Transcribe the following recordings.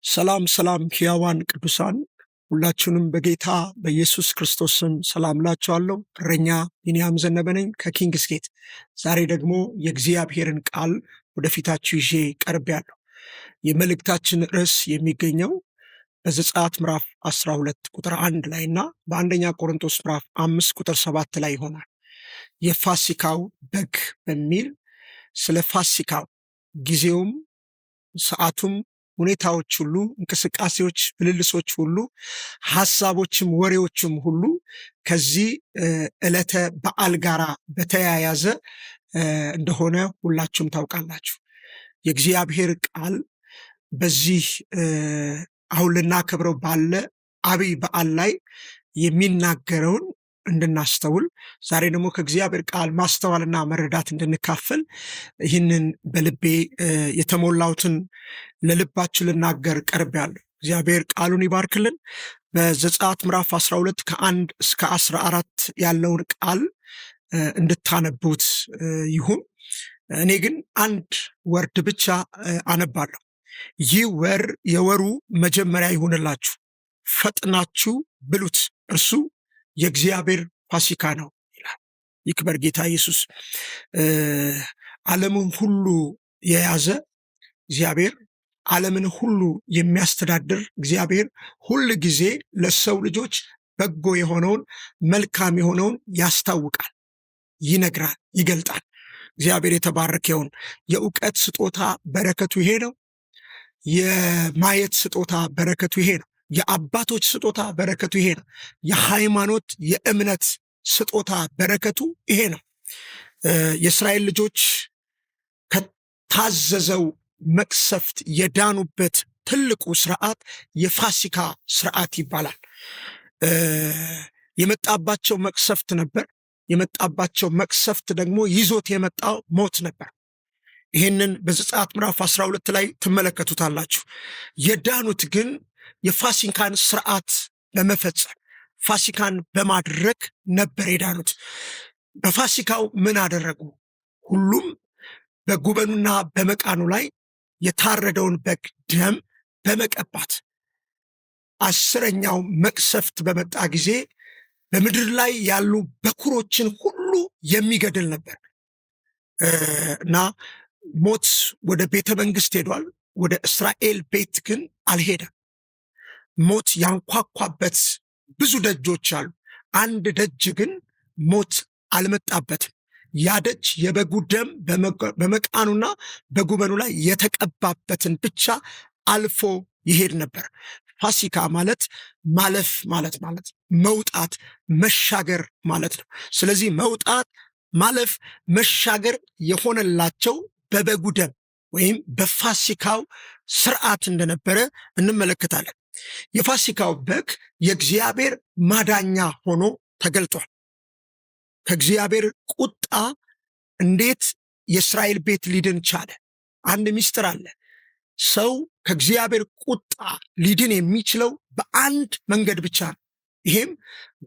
ሰላም ሰላም ሕያዋን ቅዱሳን ሁላችሁንም በጌታ በኢየሱስ ክርስቶስ ስም ሰላም እላችኋለሁ። እረኛ ቢንያም ዘነበ ነኝ ከኪንግስ ጌት። ዛሬ ደግሞ የእግዚአብሔርን ቃል ወደፊታችሁ ይዤ ቀርቤያለሁ። የመልእክታችን ርዕስ የሚገኘው በዘጸአት ምዕራፍ 12 ቁጥር 1 ላይ እና በአንደኛ ቆሮንቶስ ምዕራፍ 5 ቁጥር 7 ላይ ይሆናል። የፋሲካው በግ በሚል ስለ ፋሲካው ጊዜውም ሰዓቱም ሁኔታዎች ሁሉ፣ እንቅስቃሴዎች፣ ምልልሶች ሁሉ፣ ሀሳቦችም ወሬዎችም ሁሉ ከዚህ ዕለተ በዓል ጋር በተያያዘ እንደሆነ ሁላችሁም ታውቃላችሁ። የእግዚአብሔር ቃል በዚህ አሁን ልናከብረው ባለ አብይ በዓል ላይ የሚናገረውን እንድናስተውል፣ ዛሬ ደግሞ ከእግዚአብሔር ቃል ማስተዋልና መረዳት እንድንካፈል ይህንን በልቤ የተሞላሁትን ለልባችሁ ልናገር ቀርቤያለሁ። እግዚአብሔር ቃሉን ይባርክልን። በዘጸአት ምዕራፍ 12 ከ1 እስከ 14 ያለውን ቃል እንድታነቡት ይሁን። እኔ ግን አንድ word ብቻ አነባለሁ። ይህ ወር የወሩ መጀመሪያ ይሁንላችሁ፣ ፈጥናችሁ ብሉት፣ እርሱ የእግዚአብሔር ፋሲካ ነው ይላል። ይክበር ጌታ ኢየሱስ። ዓለምን ሁሉ የያዘ እግዚአብሔር፣ ዓለምን ሁሉ የሚያስተዳድር እግዚአብሔር ሁል ጊዜ ለሰው ልጆች በጎ የሆነውን መልካም የሆነውን ያስታውቃል፣ ይነግራል፣ ይገልጣል። እግዚአብሔር የተባረከ ይሁን። የእውቀት ስጦታ በረከቱ ይሄ ነው። የማየት ስጦታ በረከቱ ይሄ ነው። የአባቶች ስጦታ በረከቱ ይሄ ነው። የሃይማኖት የእምነት ስጦታ በረከቱ ይሄ ነው። የእስራኤል ልጆች ከታዘዘው መቅሰፍት የዳኑበት ትልቁ ስርዓት የፋሲካ ስርዓት ይባላል። የመጣባቸው መቅሰፍት ነበር። የመጣባቸው መቅሰፍት ደግሞ ይዞት የመጣው ሞት ነበር። ይህንን በዘጸአት ምዕራፍ 12 ላይ ትመለከቱታላችሁ። የዳኑት ግን የፋሲካን ስርዓት በመፈጸም፣ ፋሲካን በማድረግ ነበር የዳኑት። በፋሲካው ምን አደረጉ? ሁሉም በጉበኑና በመቃኑ ላይ የታረደውን በግ ደም በመቀባት 10ኛው መቅሰፍት በመጣ ጊዜ በምድር ላይ ያሉ በኩሮችን ሁሉ የሚገድል ነበር እና ሞት ወደ ቤተ መንግስት ሄዷል። ወደ እስራኤል ቤት ግን አልሄደም። ሞት ያንኳኳበት ብዙ ደጆች አሉ። አንድ ደጅ ግን ሞት አልመጣበትም። ያ ደጅ የበጉ ደም በመቃኑና በጉበኑ ላይ የተቀባበትን ብቻ አልፎ ይሄድ ነበር። ፋሲካ ማለት ማለፍ ማለት ማለት መውጣት፣ መሻገር ማለት ነው። ስለዚህ መውጣት፣ ማለፍ፣ መሻገር የሆነላቸው በበጉ ደም ወይም በፋሲካው ስርዓት እንደነበረ እንመለከታለን። የፋሲካው በግ የእግዚአብሔር ማዳኛ ሆኖ ተገልጧል። ከእግዚአብሔር ቁጣ እንዴት የእስራኤል ቤት ሊድን ቻለ? አንድ ምስጢር አለ። ሰው ከእግዚአብሔር ቁጣ ሊድን የሚችለው በአንድ መንገድ ብቻ ነው። ይሄም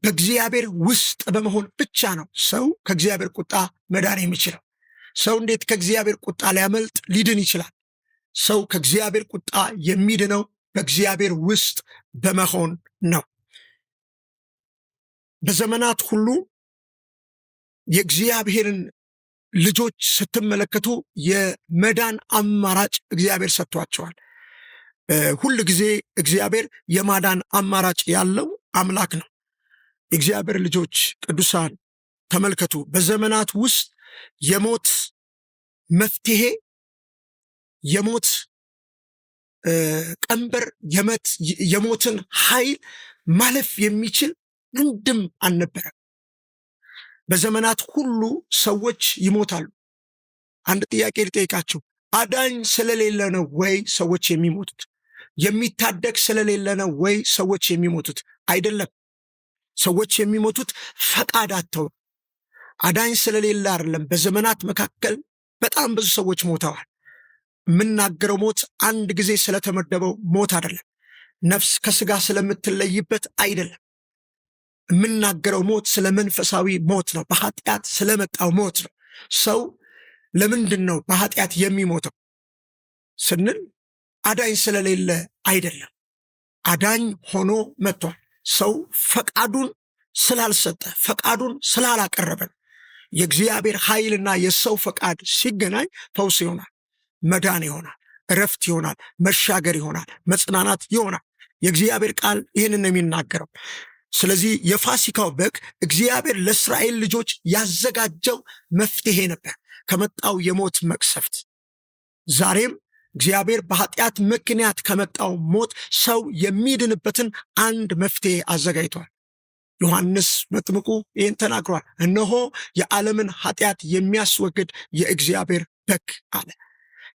በእግዚአብሔር ውስጥ በመሆን ብቻ ነው ሰው ከእግዚአብሔር ቁጣ መዳን የሚችለው። ሰው እንዴት ከእግዚአብሔር ቁጣ ሊያመልጥ ሊድን ይችላል? ሰው ከእግዚአብሔር ቁጣ የሚድነው በእግዚአብሔር ውስጥ በመሆን ነው። በዘመናት ሁሉ የእግዚአብሔርን ልጆች ስትመለከቱ የመዳን አማራጭ እግዚአብሔር ሰጥቷቸዋል። ሁል ጊዜ እግዚአብሔር የማዳን አማራጭ ያለው አምላክ ነው። የእግዚአብሔር ልጆች ቅዱሳን ተመልከቱ። በዘመናት ውስጥ የሞት መፍትሄ፣ የሞት ቀንበር፣ የሞትን ኃይል ማለፍ የሚችል አንድም አልነበረም። በዘመናት ሁሉ ሰዎች ይሞታሉ። አንድ ጥያቄ ልጠይቃችሁ። አዳኝ ስለሌለ ነው ወይ ሰዎች የሚሞቱት? የሚታደግ ስለሌለ ነው ወይ ሰዎች የሚሞቱት? አይደለም። ሰዎች የሚሞቱት ፈቃድ አጥተው፣ አዳኝ ስለሌለ አይደለም። በዘመናት መካከል በጣም ብዙ ሰዎች ሞተዋል። የምናገረው ሞት አንድ ጊዜ ስለተመደበው ሞት አይደለም። ነፍስ ከስጋ ስለምትለይበት አይደለም። የምናገረው ሞት ስለ መንፈሳዊ ሞት ነው። በኃጢአት ስለመጣው ሞት ነው። ሰው ለምንድን ነው በኃጢአት የሚሞተው ስንል አዳኝ ስለሌለ አይደለም። አዳኝ ሆኖ መጥቷል። ሰው ፈቃዱን ስላልሰጠ፣ ፈቃዱን ስላላቀረበን። የእግዚአብሔር ኃይልና የሰው ፈቃድ ሲገናኝ ፈውስ ይሆናል፣ መዳን ይሆናል፣ እረፍት ይሆናል፣ መሻገር ይሆናል፣ መጽናናት ይሆናል። የእግዚአብሔር ቃል ይህንን ነው የሚናገረው። ስለዚህ የፋሲካው በግ እግዚአብሔር ለእስራኤል ልጆች ያዘጋጀው መፍትሄ ነበር ከመጣው የሞት መቅሰፍት። ዛሬም እግዚአብሔር በኃጢአት ምክንያት ከመጣው ሞት ሰው የሚድንበትን አንድ መፍትሄ አዘጋጅቷል። ዮሐንስ መጥምቁ ይህን ተናግሯል። እነሆ የዓለምን ኃጢአት የሚያስወግድ የእግዚአብሔር በግ አለ።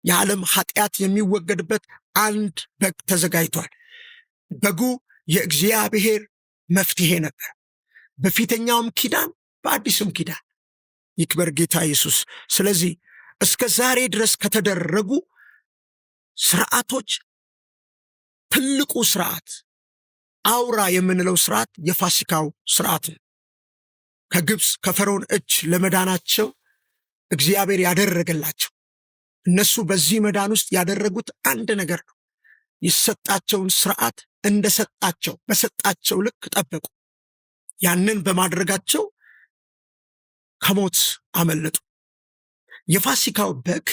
የዓለም ኃጢአት የሚወገድበት አንድ በግ ተዘጋጅቷል። በጉ የእግዚአብሔር መፍትሄ ነበር፣ በፊተኛውም ኪዳን በአዲሱም ኪዳን። ይክበር ጌታ ኢየሱስ። ስለዚህ እስከ ዛሬ ድረስ ከተደረጉ ስርዓቶች ትልቁ ስርዓት፣ አውራ የምንለው ስርዓት የፋሲካው ስርዓት ነው። ከግብፅ ከፈርዖን እጅ ለመዳናቸው እግዚአብሔር ያደረገላቸው፣ እነሱ በዚህ መዳን ውስጥ ያደረጉት አንድ ነገር ነው። የሰጣቸውን ስርዓት እንደሰጣቸው በሰጣቸው ልክ ጠበቁ። ያንን በማድረጋቸው ከሞት አመለጡ። የፋሲካው በግ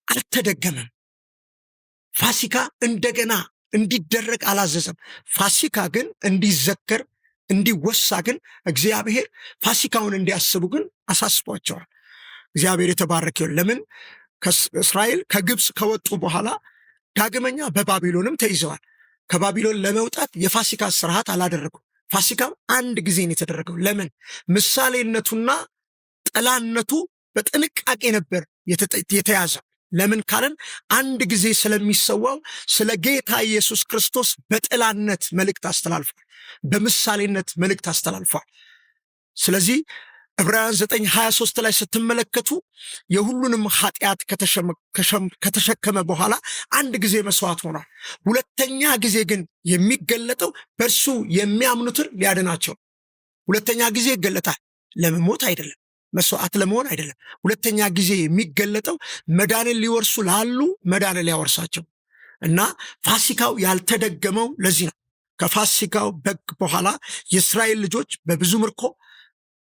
አልተደገመም። ፋሲካ እንደገና እንዲደረግ አላዘዘም። ፋሲካ ግን እንዲዘከር፣ እንዲወሳ ግን፣ እግዚአብሔር ፋሲካውን እንዲያስቡ ግን አሳስቧቸዋል። እግዚአብሔር የተባረከ ይሁን። ለምን? እስራኤል ከግብፅ ከወጡ በኋላ ዳግመኛ በባቢሎንም ተይዘዋል። ከባቢሎን ለመውጣት የፋሲካ ስርዓት አላደረጉም። ፋሲካው አንድ ጊዜ ነው የተደረገው። ለምን? ምሳሌነቱና ጥላነቱ በጥንቃቄ ነበር የተያዘው። ለምን ካለን አንድ ጊዜ ስለሚሰዋው ስለ ጌታ ኢየሱስ ክርስቶስ በጥላነት መልእክት አስተላልፏል። በምሳሌነት መልእክት አስተላልፏል። ስለዚህ ዕብራውያን 9:23 ላይ ስትመለከቱ የሁሉንም ኃጢአት ከተሸከመ በኋላ አንድ ጊዜ መስዋዕት ሆኗል። ሁለተኛ ጊዜ ግን የሚገለጠው በእርሱ የሚያምኑትን ሊያድናቸው። ሁለተኛ ጊዜ ይገለጣል። ለመሞት አይደለም፣ መስዋዕት ለመሆን አይደለም። ሁለተኛ ጊዜ የሚገለጠው መዳንን ሊወርሱ ላሉ መዳንን ሊያወርሳቸው። እና ፋሲካው ያልተደገመው ለዚህ ነው። ከፋሲካው በግ በኋላ የእስራኤል ልጆች በብዙ ምርኮ፣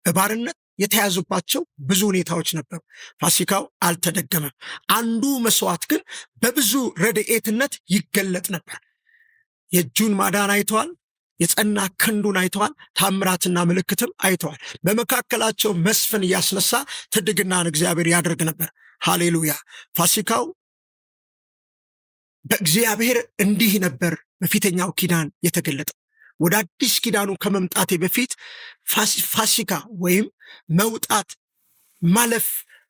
በባርነት የተያዙባቸው ብዙ ሁኔታዎች ነበሩ። ፋሲካው አልተደገመም። አንዱ መስዋዕት ግን በብዙ ረድኤትነት ይገለጥ ነበር። የእጁን ማዳን አይተዋል። የጸና ክንዱን አይተዋል። ታምራትና ምልክትም አይተዋል። በመካከላቸው መስፍን እያስነሳ ትድግናን እግዚአብሔር ያደርግ ነበር። ሃሌሉያ። ፋሲካው በእግዚአብሔር እንዲህ ነበር በፊተኛው ኪዳን የተገለጠው። ወደ አዲስ ኪዳኑ ከመምጣቴ በፊት ፋሲካ ወይም መውጣት፣ ማለፍ፣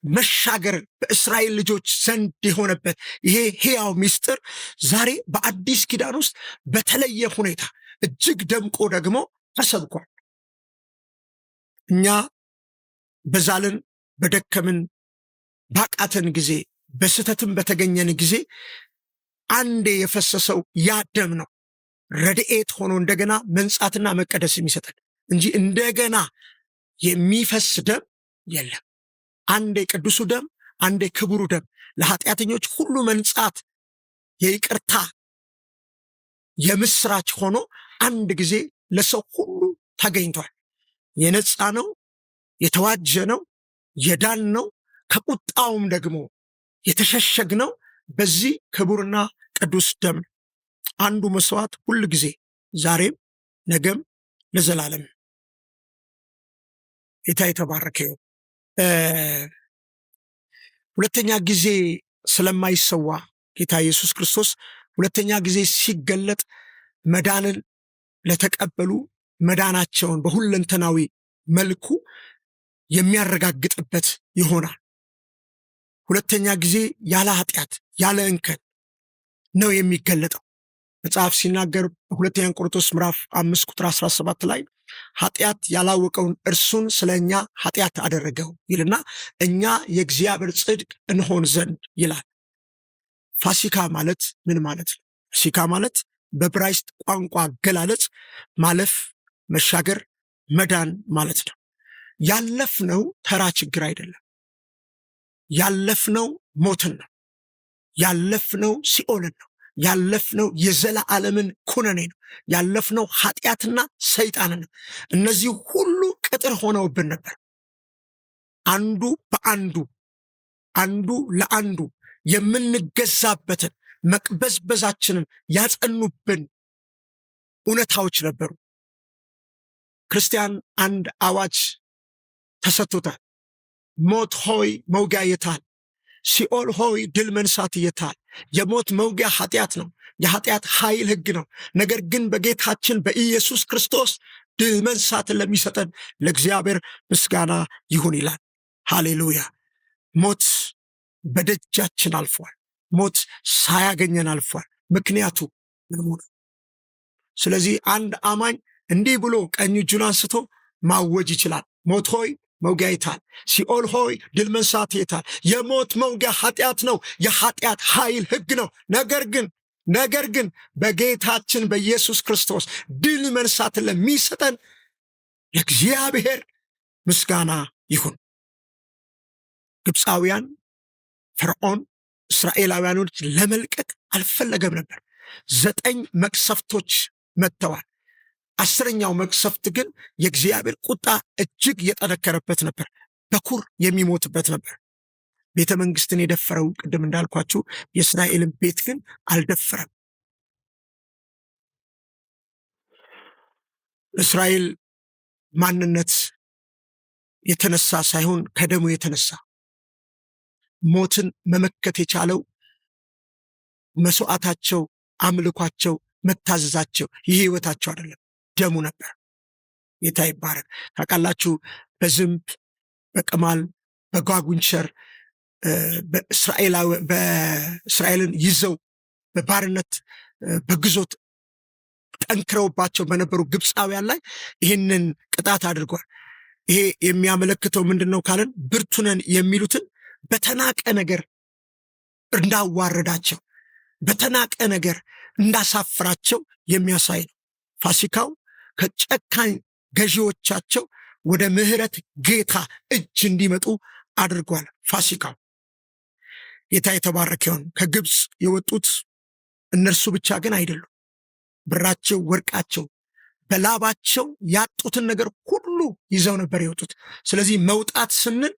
መሻገር በእስራኤል ልጆች ዘንድ የሆነበት ይሄ ሕያው ምስጢር ዛሬ በአዲስ ኪዳን ውስጥ በተለየ ሁኔታ እጅግ ደምቆ ደግሞ ተሰብኳል። እኛ በዛልን፣ በደከምን፣ ባቃተን ጊዜ፣ በስህተትም በተገኘን ጊዜ አንዴ የፈሰሰው ያ ደም ነው ረድኤት ሆኖ እንደገና መንጻትና መቀደስ የሚሰጠን እንጂ እንደገና የሚፈስ ደም የለም። አንዴ ቅዱሱ ደም፣ አንዴ ክቡሩ ደም ለኃጢአተኞች ሁሉ መንጻት፣ የይቅርታ የምስራች ሆኖ አንድ ጊዜ ለሰው ሁሉ ተገኝቷል። የነጻ ነው፣ የተዋጀ ነው፣ የዳን ነው፣ ከቁጣውም ደግሞ የተሸሸግ ነው በዚህ ክቡርና ቅዱስ ደም ነው። አንዱ መስዋዕት ሁል ጊዜ፣ ዛሬም ነገም ለዘላለም። ጌታ የተባረከ ይሁን። ሁለተኛ ጊዜ ስለማይሰዋ ጌታ ኢየሱስ ክርስቶስ ሁለተኛ ጊዜ ሲገለጥ መዳንን ለተቀበሉ መዳናቸውን በሁለንተናዊ መልኩ የሚያረጋግጥበት ይሆናል። ሁለተኛ ጊዜ ያለ ኃጢአት ያለ እንከን ነው የሚገለጠው። መጽሐፍ ሲናገር ሁለተኛ ቆሮንቶስ ምዕራፍ 5 ቁጥር 17 ላይ ኃጢአት ያላወቀውን እርሱን ስለ እኛ ኃጢአት አደረገው ይልና እኛ የእግዚአብሔር ጽድቅ እንሆን ዘንድ ይላል። ፋሲካ ማለት ምን ማለት ነው? ፋሲካ ማለት በዕብራይስጥ ቋንቋ አገላለጽ ማለፍ፣ መሻገር፣ መዳን ማለት ነው። ያለፍነው ተራ ችግር አይደለም። ያለፍነው ሞትን ነው። ያለፍነው ሲኦልን ነው። ያለፍነው የዘላለምን ኩነኔ ነው። ያለፍነው ኃጢአትና ሰይጣንን ነው። እነዚህ ሁሉ ቅጥር ሆነውብን ነበር። አንዱ በአንዱ አንዱ ለአንዱ የምንገዛበትን መቅበዝበዛችንን ያጸኑብን እውነታዎች ነበሩ። ክርስቲያን አንድ አዋጅ ተሰጥቶታል። ሞት ሆይ መውጊያ የታል? ሲኦል ሆይ ድል መንሳት የታል? የሞት መውጊያ ኃጢአት ነው። የኃጢአት ኃይል ሕግ ነው። ነገር ግን በጌታችን በኢየሱስ ክርስቶስ ድል መንሳትን ለሚሰጠን ለእግዚአብሔር ምስጋና ይሁን ይላል። ሃሌሉያ። ሞት በደጃችን አልፏል። ሞት ሳያገኘን አልፏል። ምክንያቱ ደሙ ነው። ስለዚህ አንድ አማኝ እንዲህ ብሎ ቀኝ እጁን አንስቶ ማወጅ ይችላል። ሞት ሆይ መውጊያ የታል? ሲኦል ሆይ ድል መንሳት የታል? የሞት መውጊያ ኃጢአት ነው። የኃጢአት ኃይል ሕግ ነው። ነገር ግን በጌታችን በኢየሱስ ክርስቶስ ድል መንሳትን ለሚሰጠን ለእግዚአብሔር ምስጋና ይሁን። ግብፃውያን ፈርዖን እስራኤላውያኖች ለመልቀቅ አልፈለገም ነበር። 9 መቅሰፍቶች መጥተዋል። 10ኛው መቅሰፍት ግን የእግዚአብሔር ቁጣ እጅግ የጠነከረበት ነበር። በኩር የሚሞትበት ነበር። ቤተ መንግስትን የደፈረው ቅድም እንዳልኳችሁ የእስራኤልን ቤት ግን አልደፈረም። እስራኤል ማንነት የተነሳ ሳይሆን ከደሙ የተነሳ ሞትን መመከት የቻለው መስዋዕታቸው፣ አምልኳቸው፣ መታዘዛቸው ይህ ህይወታቸው አይደለም፣ ደሙ ነበር። ጌታ ይባረክ። ታውቃላችሁ፣ በዝንብ በቅማል በጓጉንቸር በእስራኤልን ይዘው በባርነት በግዞት ጠንክረውባቸው በነበሩ ግብፃውያን ላይ ይህንን ቅጣት አድርጓል። ይሄ የሚያመለክተው ምንድን ነው ካለን ብርቱ ነን የሚሉትን በተናቀ ነገር እንዳዋረዳቸው በተናቀ ነገር እንዳሳፍራቸው የሚያሳይ ነው። ፋሲካው ከጨካኝ ገዢዎቻቸው ወደ ምሕረት ጌታ እጅ እንዲመጡ አድርጓል። ፋሲካው ጌታ የተባረከ ይሁን። ከግብፅ የወጡት እነርሱ ብቻ ግን አይደሉም። ብራቸው፣ ወርቃቸው፣ በላባቸው ያጡትን ነገር ሁሉ ይዘው ነበር የወጡት። ስለዚህ መውጣት ስንል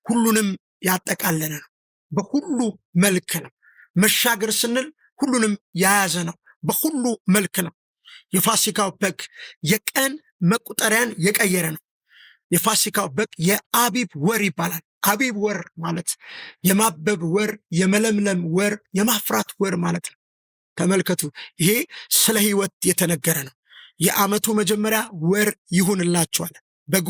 ሁሉንም ያጠቃለለ ነው። በሁሉ መልክ ነው። መሻገር ስንል ሁሉንም የያዘ ነው። በሁሉ መልክ ነው። የፋሲካው በግ የቀን መቁጠሪያን የቀየረ ነው። የፋሲካው በግ የአቢብ ወር ይባላል። አቢብ ወር ማለት የማበብ ወር፣ የመለምለም ወር፣ የማፍራት ወር ማለት ነው። ተመልከቱ፣ ይሄ ስለ ሕይወት የተነገረ ነው። የዓመቱ መጀመሪያ ወር ይሁንላችኋል። በጉ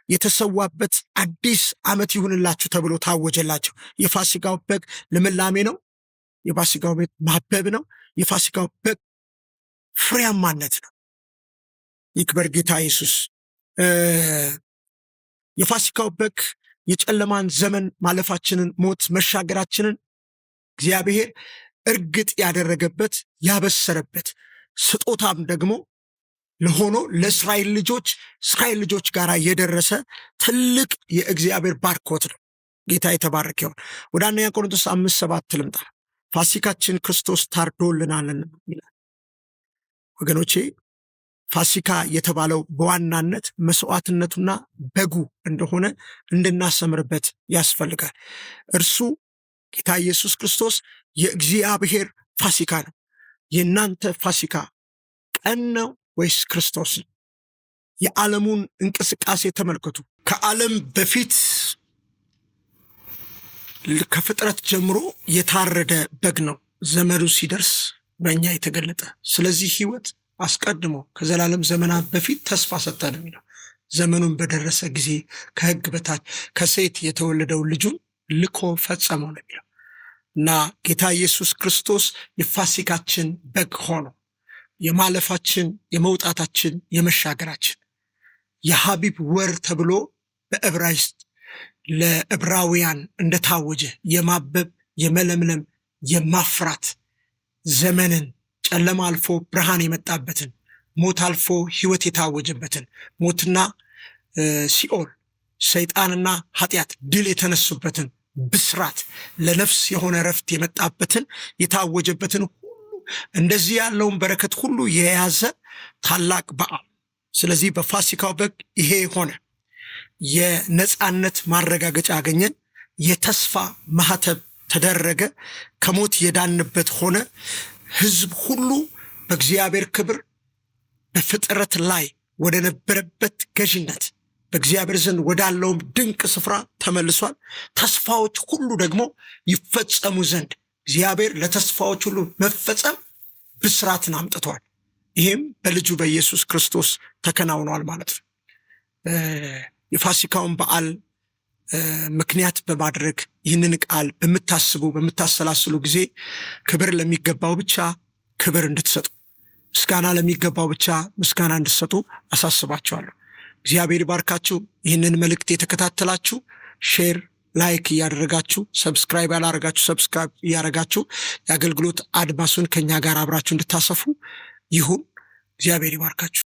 የተሰዋበት አዲስ ዓመት ይሁንላችሁ ተብሎ ታወጀላቸው። የፋሲካው በግ ልምላሜ ነው። የፋሲካው በግ ማበብ ነው። የፋሲካው በግ ፍሬያማነት ነው። ይክበር ጌታ ኢየሱስ። የፋሲካው በግ የጨለማን ዘመን ማለፋችንን፣ ሞት መሻገራችንን እግዚአብሔር እርግጥ ያደረገበት ያበሰረበት ስጦታም ደግሞ ለሆኖ ለእስራኤል ልጆች እስራኤል ልጆች ጋር የደረሰ ትልቅ የእግዚአብሔር ባርኮት ነው። ጌታ የተባረከ ይሁን። ወደ አንደኛ ቆሮንቶስ 5:7 ልምጣ። ፋሲካችን ክርስቶስ ታርዶልናልና ይላል። ወገኖቼ ፋሲካ የተባለው በዋናነት መስዋዕትነቱና በጉ እንደሆነ እንድናሰምርበት ያስፈልጋል። እርሱ ጌታ ኢየሱስ ክርስቶስ የእግዚአብሔር ፋሲካ ነው። የእናንተ ፋሲካ ቀን ነው ወይስ ክርስቶስ ነው? የዓለሙን እንቅስቃሴ ተመልከቱ። ከዓለም በፊት ከፍጥረት ጀምሮ የታረደ በግ ነው ዘመኑ ሲደርስ በእኛ የተገለጠ። ስለዚህ ሕይወት አስቀድሞ ከዘላለም ዘመናት በፊት ተስፋ ሰጠ ነው የሚለው። ዘመኑን በደረሰ ጊዜ ከሕግ በታች ከሴት የተወለደው ልጁን ልኮ ፈጸመው ነው የሚለው እና ጌታ ኢየሱስ ክርስቶስ የፋሲካችን በግ ሆኖ የማለፋችን፣ የመውጣታችን፣ የመሻገራችን የሀቢብ ወር ተብሎ በዕብራይስጥ ለዕብራውያን እንደታወጀ የማበብ፣ የመለምለም፣ የማፍራት ዘመንን ጨለማ አልፎ ብርሃን የመጣበትን ሞት አልፎ ሕይወት የታወጀበትን ሞትና ሲኦል ሰይጣንና ኃጢአት ድል የተነሱበትን ብስራት ለነፍስ የሆነ ረፍት የመጣበትን የታወጀበትን ሁሉ እንደዚህ ያለውን በረከት ሁሉ የያዘ ታላቅ በዓል። ስለዚህ በፋሲካው በግ ይሄ ሆነ። የነፃነት ማረጋገጫ አገኘን። የተስፋ ማህተብ ተደረገ። ከሞት የዳንበት ሆነ። ሕዝብ ሁሉ በእግዚአብሔር ክብር በፍጥረት ላይ ወደ ነበረበት ገዥነት በእግዚአብሔር ዘንድ ወዳለውም ድንቅ ስፍራ ተመልሷል። ተስፋዎች ሁሉ ደግሞ ይፈጸሙ ዘንድ እግዚአብሔር ለተስፋዎች ሁሉ መፈጸም ብስራትን አምጥቷል። ይሄም በልጁ በኢየሱስ ክርስቶስ ተከናውኗል ማለት ነው። የፋሲካውን በዓል ምክንያት በማድረግ ይህንን ቃል በምታስቡ በምታሰላስሉ ጊዜ ክብር ለሚገባው ብቻ ክብር እንድትሰጡ፣ ምስጋና ለሚገባው ብቻ ምስጋና እንድትሰጡ አሳስባችኋለሁ። እግዚአብሔር ይባርካችሁ። ይህንን መልእክት የተከታተላችሁ share፣ like እያደረጋችሁ፣ subscribe ያላረጋችሁ subscribe እያደረጋችሁ የአገልግሎት አድማሱን ከኛ ጋር አብራችሁ እንድታሰፉ ይሁን። እግዚአብሔር ይባርካችሁ።